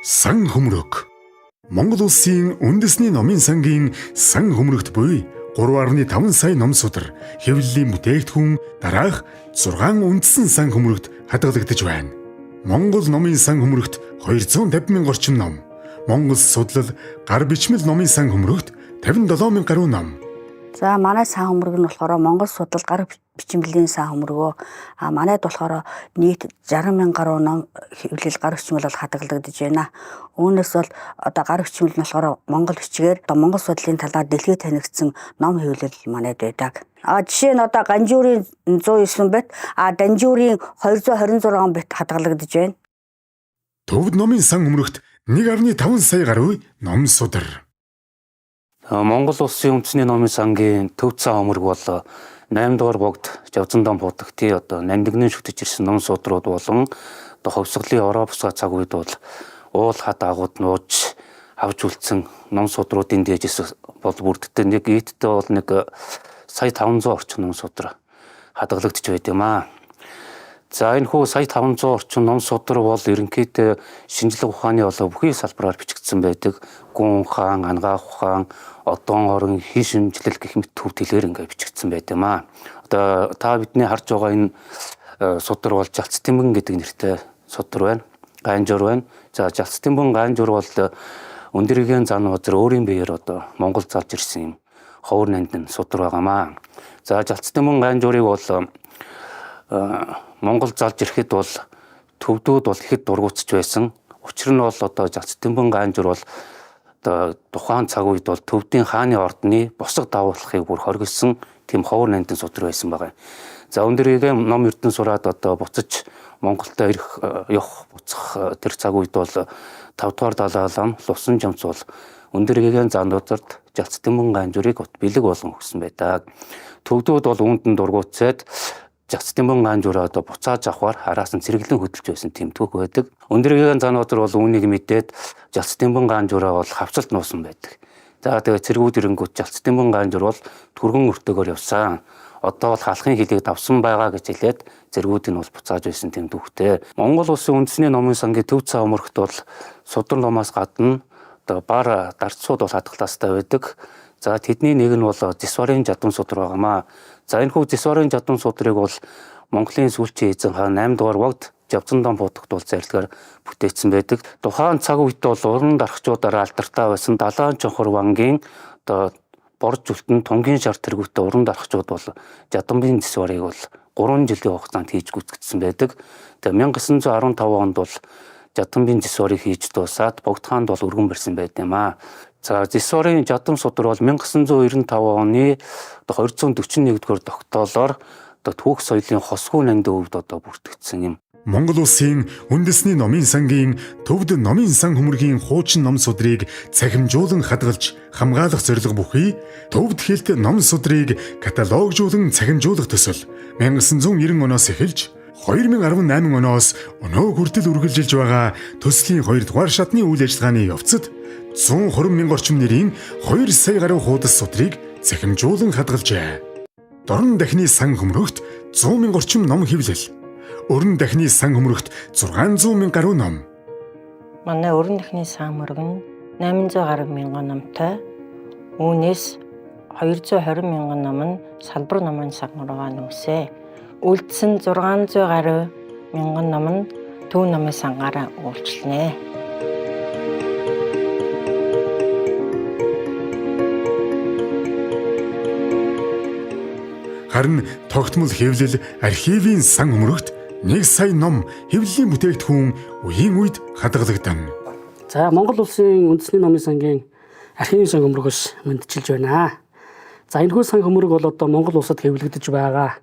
Сан хөмрөг. Монгол улсын үндэсний номын сангийн сан хөмрөгт буй 3.5 сая ном судар хэвлэлийн бүтээгдэхүүн дараах 6 үндсэн сан хөмрөгт хадгалагдаж байна. Монгол номын сан хөмрөгт 250 мянган орчим ном, Монгол судлал гар бичмэл номын сан хөмрөгт 57 мянган гаруй ном. За, манай сан хөмрөг нь болохоор Монгол судлал гар бичмэлийн сан хөмрөгөө. А манайд болохоор нийт 60 мянган гаруй ном, хэвлэл, гар бичмэл бол хадгалагдаж байна. Үүнээс бол одоо гар бичмэл нь болохоор монгол бичгээр одоо монгол судлалын талаар дэлхийд танигдсан ном хэвлэл манайд байдаг. А жишээ нь одоо Ганжуурын 109 бит, а Данжуурын 226 бит хадгалагдаж байна. Төвд номын сан хөмрөгт 1.5 сая гаруй ном судар. Монгол улсын үндэсний номын сангийн төв цаа хөмрөг бол 8 дугаар богд Жавзандан будагтын одоо нандингийн шүтэж ирсэн ном судрууд болон одоо хувьсгалын ороо бусгаа цаг үед бол уул хад агууд нууж авч үлдсэн ном судруудын дээжээс бол бүрддэг. Нэг нийтдээ бол нэг сая 500 орчим ном судар хадгалагдчих байд юм аа. За, энэ хүү сая 500 орчим ном судар бол ерөнхийдөө шинжлэх ухааны болоо бүхий салбараар бичигдсэн байдаг. Гүн ухаан, ангаах ухаан, одоон орон, хий шинжилэл гэх мэт төв тэлээр ингээ бичигдсэн байд юм аа. Одоо та бидний харж байгаа энэ судар бол Жалц Тэмбэн гэдэг нэртэй судар байна. Ганжуур байна. За, Жалц Тэмбэн ганжуур бол өндөргийн зан базар өөрийн биеэр одоо Монгол залж ирсэн юм ховор нандин судар байгаамаа. За, Жалц Тэмбэн ганжуурыг бол Монгол залж ирэхэд бол төвдүүд бол ихэд дургуутсаж байсан. Учир нь бол одоо Жалц Тэмбэн ганжуур бол одоо тухайн цаг үед бол төвдийн хааны ордны босго давуулахыг бүр хоригдсон тийм ховор нандин судар байсан байгаа. За, өндөрийг ном эрдэнэ сураад одоо буцаж Монголд ирэх явах буцах тэр цаг үед бол 5 дугаар Далай лам Лусан жамц бол өндөргийн зан дузарт Жалц Тэмбэн ганжуурыг бэлэг болгон өгсөн байдаг. Төвдүүд бол үүнд нь дургуутсаад Жалц Тэмбэн ганжуураа одоо буцааж авахар араас нь цэргэлэн хөдөлж байсан тийм түүх байдаг. Өндөргийн зан дузар бол үүнийг мэдээд Жалц Тэмбэн ганжуураа бол хавцалд нуусан байдаг. За, тэгээ цэргүүд ирэнгүүт Жалц Тэмбэн ганжуур бол түргэн өртөөгөр явсан. Одоо бол халахын хилийг давсан байгаа гэж хэлээд цэргүүд нь бол буцааж байсан тийм түүхтэй. Монгол улсын үндэсний номын сангийн төв цаа өмөрхт бол судар номоос гадна одоо бар дарцууд бол хадгалаастай байдаг. За, тэдний нэг нь бол Зэсварын жадам судар байгаамаа. За, энэ хүү Зэсварын жадам судрыг бол Монголын сүүлчийн эзэн хаан 8 дугаар богд Жавзандан будагт бол зарлигаар бүтээсэн байдаг. Тухайн цаг үед бол уран дарахчуудаараа алдартай байсан Далаан чонхор вангийн одоо борж үлтэн тунгийн шар тэргүүтээ уран дарахчууд бол жадамбын зэсварыг бол 3 жилийн хугацаанд хийж гүйцэтгсэн байдаг. Тэгээ 1915 онд бол жадамбын зэсварыг хийж дуусаад богд хаанд бол өргөн барьсан байт юм аа. За, зэсварын жадам судар бол 1995 оны 241-р тогтоолоор одоо түүх соёлын хосгүй нандин өвд одоо бүртгэгдсэн юм. Монгол улсын үндэсний номын сангийн төвд номын сан хөмрөгийн хуучин ном судрыг цахимжуулан хадгалж хамгаалах зорилго бүхий төвд хэлт ном судрыг каталогжуулан цахимжуулах төсөл 1990 оноос эхэлж 2018 оноос өнөө хүртэл үргэлжилж байгаа төслийн 2 дугаар шатны үйл ажиллагааны явцад 120 мянган орчим нэрийн 2 сая гаруй хуудас судрыг цахимжуулан хадгалжээ. Дорн дахны сан хөмрөгт 100 мянган орчим ном хэвлэл. Өрн дахны сан хөмрөгт 600 мянган гаруй ном. Манай өрн дахны сан хөмрөг нь 800 гаруй мянган номтой. Үүнээс 220 мянган ном нь салбар номын сан руугаа нүүсэ. Үлдсэн 600 гаруй мянган ном нь төв номын сангаараа үйлчилнэ. Харин тогтмол хэвлэл архивын сан хөмрөгт 1 сая ном хэвлэлийн бүтээгдэхүүн үеийн үед хадгалагдан. За, Монгол улсын үндэсний номын сангийн архивын сан хөмрөгөөс мэндчилж байна. За, энэхүү сан хөмрөг бол одоо Монгол улсад хэвлэгдэж байгаа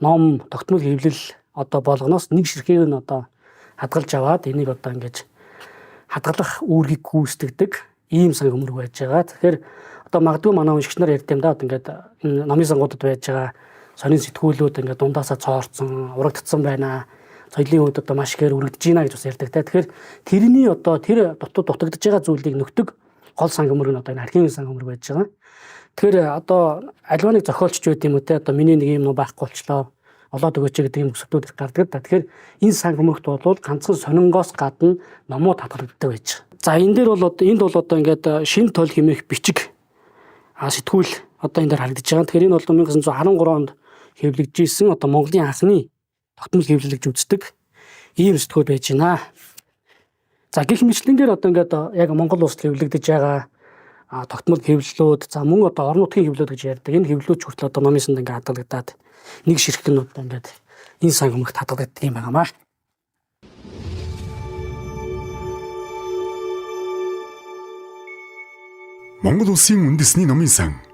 ном тогтмол хэвлэл одоо болгоноос нэг ширхгийг нь одоо хадгалж аваад энийг одоо ингэж хадгалах үүргийг гүйцэтгэдэг ийм сан хөмрөг байж байгаа. Тэгэхээр одоо магадгүй манай уншигч нар ярьд юм да, одоо ингээд энэ номын сангуудад байж байгаа сонин сэтгүүлүүд ингээд дундаасаа цоорцсон, урагдцсан байна. Соёлын үед одоо маш ихээр үргэлдэж байна гэж бас ярьдаг те. Тэгэхээр тэрний одоо тэр дутуу дутагдж байгаа зүйлийг нөхдөг гол сан хөмрөг нь одоо энэ архивын сан хөмрөг байж байгаа. Тэгэхээр одоо альва нэг зохиолч байд юм уу те, одоо миний нэг юм ном байхгүй болчлоо. олоод өгөөч гэдэг юм өсөлтүүд их гардаг. Тэгэхээр энэ сан хөмрөгт бол ганцхан сонингоос гадна номууд хадгалагддаг байж байгаа. За энэ дээр бол одоо энд бол одоо ингээд шин тол хэмээх бичиг сэтгүүл одоо энэ дээр харагдаж байгаа. Тэгэхээр энэ бол 1913 онд хэвлэгдэжсэн одоо Монголын анхны тогтмол хэвлэл гэж үздэг ийм сэтгүүл байж байна. За гэх мэтлэнгээр одоо ингээд яг Монгол улсад хэвлэгдэж байгаа тогтмол хэвлэлүүд, за мөн одоо орон нутгийн хэвлэлүүд гэж ярьдаг. Энэ хэвлэлүүд ч хүртэл одоо номын санд ингээд хадгалагдаад нэг ширхэг нь одоо ингээд энэ сан хөмрөгт хадгалагддаг юм байна. Монгол Улсын үндэсний номын сан